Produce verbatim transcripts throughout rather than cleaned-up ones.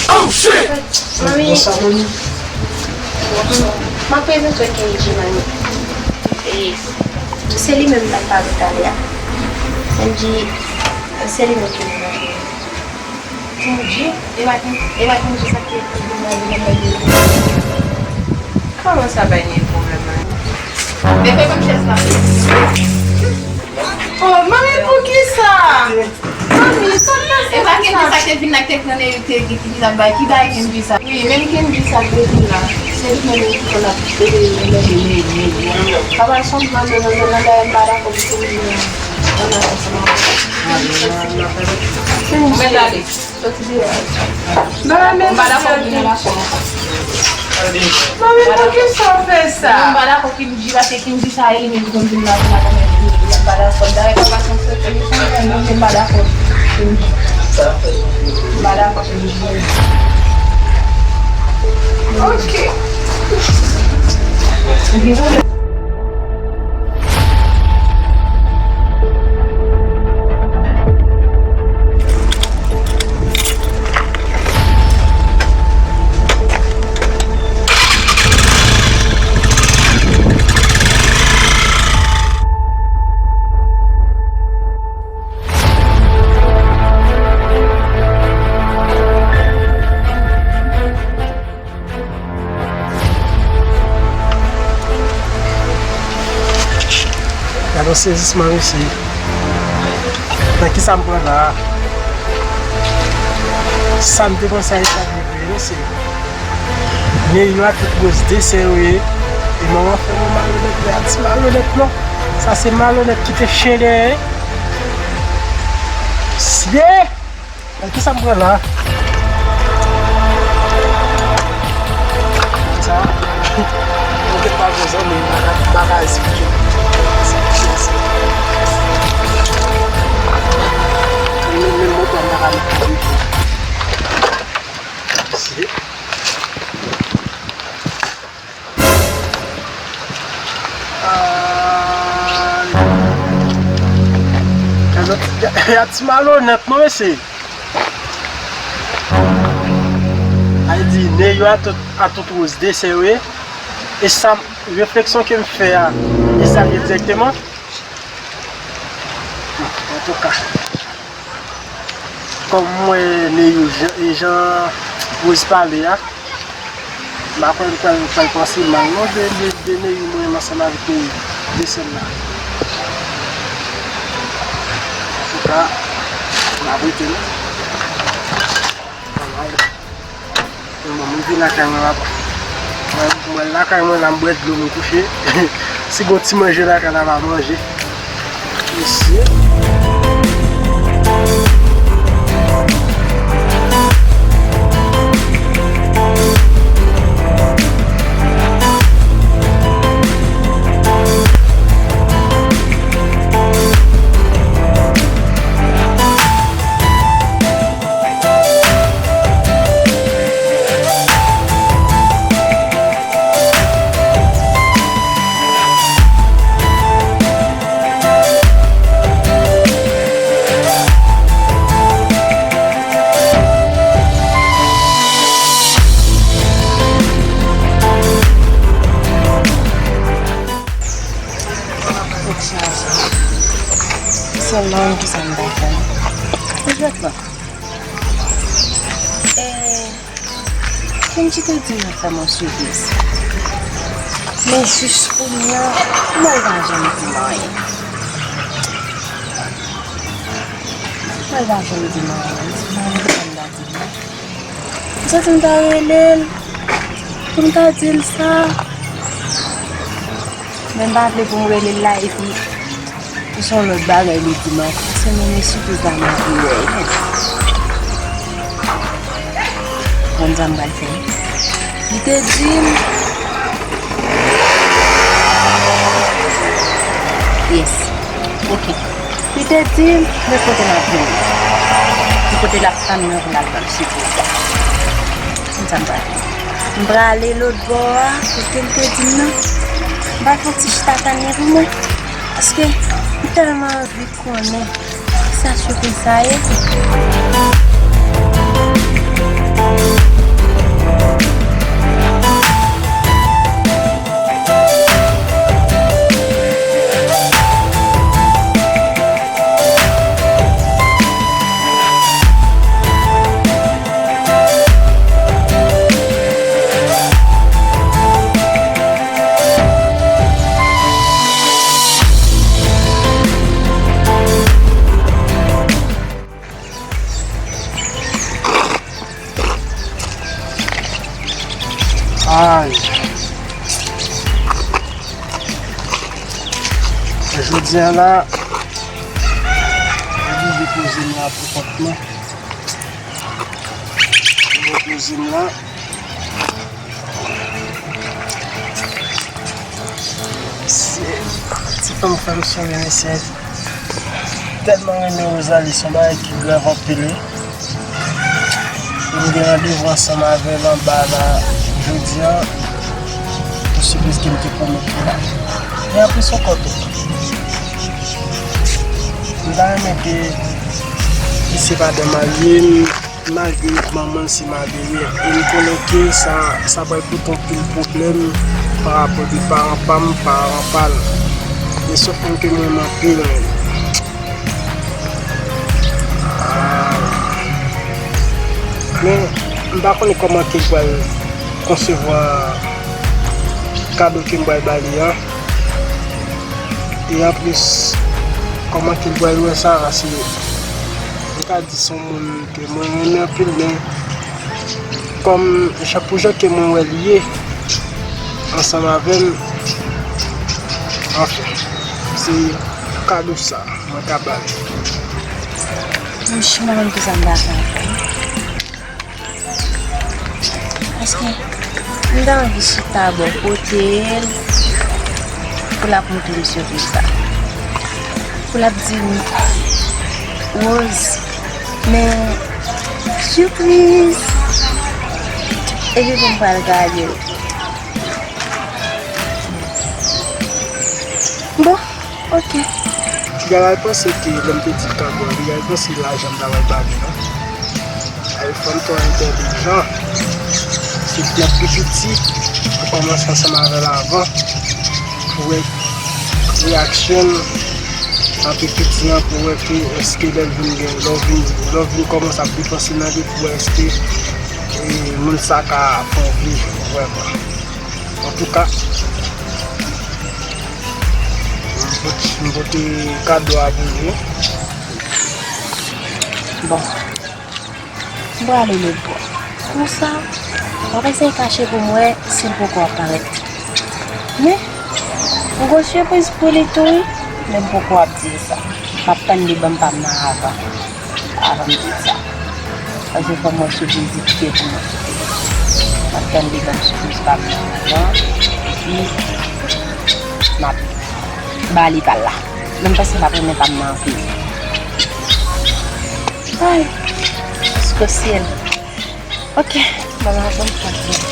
Manmi, m ap prezante w Kendji, manmi. E, se li menm m t ap pale talè a. Kendji, se li menm ki vin nan Kendji? E pa Ken-, e pa Kendji sa ki vin nan Kendji? Kòman sa pa gen pwoblèm, manmi? Depi kòm chèz la. Oh, manmi, poukisa? Manmi, sa k pase konsa? E pa Kendji sa ki te vin la, ki te pran Neyou, te, ki, ki t ap bay, ki bay Kendji sa? Wi, menm Kendji sa ki te vin la. Se li menm ki konn ap, e, mande Neyou, Neyou. Papa, son pran nan, nan, nan, nan, m pa dakò pou Kendji nan, nan, nan, nan, nan. Ou mèt ale. Soti deyò. Mwen pa dakò pou vin nan machann ankò. Manmi, poukisa w fè sa? Mwen pa dakò Kendji, paske Kendji sa e li menm ki konn vin nan vin nan konn vin, mwen pa dakò. Dayè papa se yon sèten, mwen pa dakò Kendji. Mwen pa dakò Kendji. Ok. Gade yon sezisman, mesye. Nan kisa m pran la a? Sa m te panse a, e sa k rive, mesye. Neyou a tout woz de sè yo ye. E manman fè mwen malonèt, men a ti malonèt non. Sa se malonèt ki te chen dèyè. Mesye! Nan kisa m pran la? Sa, mwen gen pa bon zanmi, m pa ka, m pa ka esplike. Menm, menm moto a, m pa ka mete. Si. Ah, y a, y a ti malonèt non, mesye. Ay di, Neyou a tout, a tout woz de sè yo ye. E sa, refleksyon ke m fè a, e sa l ye dirèkteman. Antouka. Kòm m wè Neyou, jan, e jan Rose pale a, m pa kwè l pral, pral panse mal non de, de, de Neyou mwen menm ansanm avèk Neyou, de sè m la. Antouka, m ap rete non. Bon, mwen vin lakay mwen la. Mwen, mwen lakay mwen la, m bwè dlo, m kouche. Si gon ti manje lakay la, m a manje. Mesye. Sèlman ki sa m ta fè. Pou jwèt lan. E, Kendji te di l ap fè m yon sipriz. Men jis kounye a, kòman l pa janm di m anyen? Kòman l pa janm di m anyen? Ti mari m pa di m. M santi m ta rele l pou m ta di l sa. Men m pa vle pou m rele l la epi pou se yon lòt bagay li di m ankò. Se menm sipriz la m anvi wè wi. Konn sa m pral fè. Li te di m. Yes. Ok. Li te di m, men kote n ap jwenn li. Li kote l ap tann mwen pou n al pran sipriz la. Konn sa m pral fè. M prale lòt bò a, kote l te di m nan. M pral fè yon ti chita tann li pou mwen. Paske m tèlman anvi konnen kisa sipriz sa ye. Ay. Jodi a la, m oblije poze m la pou kont mwen. M poze m la. Se ti fanm fè m sonje mesye. Tèlman renmen Rosalie, se yon bagay ki grav anpil wi. E m gen randevou ansanm avè l anba la jodi a pou sipriz ke m te pwomèt li la. E anplis ankò tou, m ta renmen ke li se pa dan marye m. Malgre manman l se malere, e m konnen ke sa, sa pral pote anpil pwoblèm pa rapò de paran pa m, paran pa l. Men se yon fanm ke m renmen anpil, men. Ah. Men, m pa konnen kòman ke l pral konsevwa kado ke m pral ba li a. E anplis, kòman ke l pral wè sa, se, m ka di se yon moun ke mwen renmen anpil, men kòm jan pou jan ke mwen wè l ye ansanm avè m, anfen, se kado sa mwen ka ba l. Franchman, mwen pa konn kisa m ta fè avè l. Paske m ta anvi chita bò kote l pou l ap montre m sipriz la. Pou l ap di m, Rose, men sipriz! Epi pou m pral gade l. Bon, ok. Piga l al panse ke lè m te di kado a, piga l panse lajan m ta pral ba li non. Ay, fanm twò entèlijan. Se depi l ap pi piti, ou kòmanse ansanm avè l avan, pou wè reyaksyon l anpi piti an, pou wè ke èske lè l vin gen, lè w vin, lè w vin kòmanse ap depanse nan li, pou wè èske, e, moun sa ka fè w viv vrèman. Antouka, m pote, m pote kado a pou nou. Bon. M prale lòt bò. Konsa, w ap eseye kache pou m wè si l poko ap parèt. Men, m gon sipriz pou li tou wi, men m poko ap di l sa. M ap tann li ban m pa m nan avan, avan m di l sa. Paske fò m wè sipriz li kite pou mwen. M ap tann li ban m sipriz pa m nan avan, epi m ap ba li pa l la. Men m panse l ap renmen pa m nan anpil. Ay, jis o syèl. Ok, ban m al ban m chat mwen.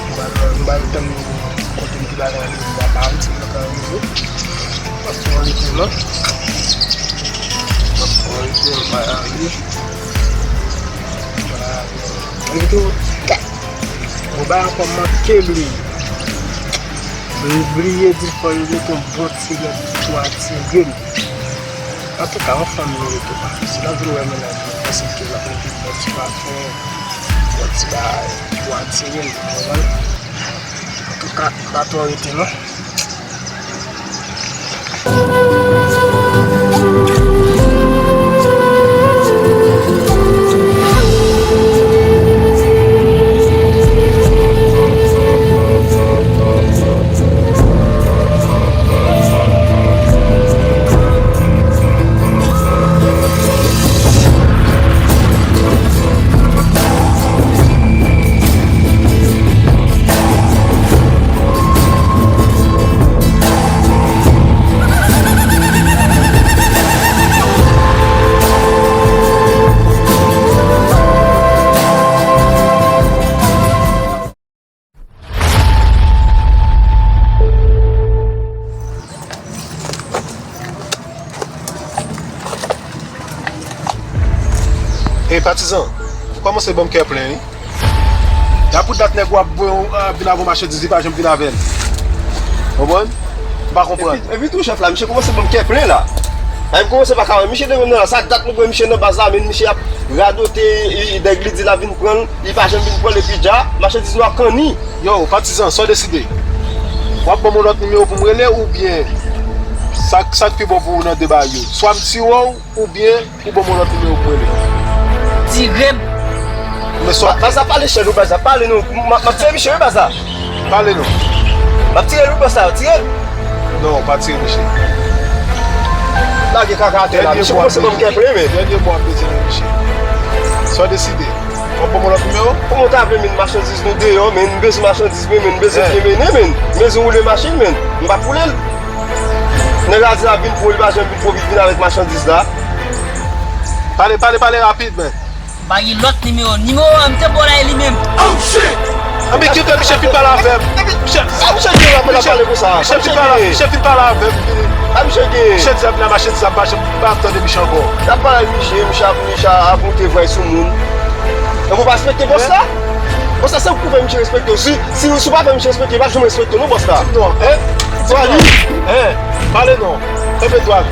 M ba l, m ba l tan kote m te ba l randevou a, pa m si l ka rive. M ap pran rete non. M ap pran rete, m pa ale. M pa ale. Epi tou, kat. Bon, bagay ankò manke bliye. Li bliye di fò l mete yon bon ti rèd pou atire m. Antouka, yon fanm li ye tou. Si l ap vin wè mennaj mwen, m panse ke l ap mete yon bon ti pafen, yon ti bagay pou atire m, ou konprann? Antouka, m pa twò rete non. Ey, patizan, ou kòmanse ban m kè plen, wi. Ya pou dat nèg w ap voye, ap vin avè w machandiz, li pa janm vin avè l. Konprann? M pa konprann. Epi, epi tou, chèf la, misye kòmanse ban m kè plen la. Ay, m kòmanse pa ka wè misye demen nan la. Sa dat nou wè misye nan baz la, men misye ap radote, e, nèg li di l ap vin pran l, li pa janm vin pran l, epi dja, machandiz nou ap kanni. Yo, patizan, sa w deside? W ap ban m yon lòt nimewo pou m rele oubyen sa, sa k pi bon pou ou nan de bagay yo? Swa m tire w, oubyen ou ban m yon lòt nimewo pou m rele. Tire m! Men sa w ap di. Baz la, pale chè nou, baz la, pale nou. M ap tire misye wi, baz la. Pale non. M ap tire l wi, bòs la, tire l. Non, pa tire misye. Lage kaka atè la, misye kòmanse ban m kè plen, men. Dènye mo ap bezwen nan misye. Sa w deside? W ap ban m yon lòt nimewo? Kòman w ta vle, men, machandiz nou deyò, men, m bezwen machandiz mwen, men, m bezwen byen mennen, men. M bezwen woule machin, men. M p ap woule l. Nèg la di l ap vin pou ou, li pa janm vin pou ou, li vin avèk machandiz la. Pale, pale, pale rapid, men. M pa gen lòt nimewo. Nimewo a, m te ba w la, e li menm. Oh, shit! Anben, kite misye fin pale avè m. Misye, sa misye gen la pou l ap pale konsa? Misye fin pale, misye fin pale avè m. Sa misye gen? Misye di l ap vin a machandiz la, m pa janm, m pa janm tande misye ankò. N ap pale ak misye, misye ap, misye ap monte vway sou moun. Enben, w pa respekte bòs la? Bòs la, se ou ki fè misye respekte w. Si, si, si w pa fè misye respekte, li p ap janm respekte w non, bòs la. Di m non, hein? Di m non. Hein? Pale non. Enben, dwal.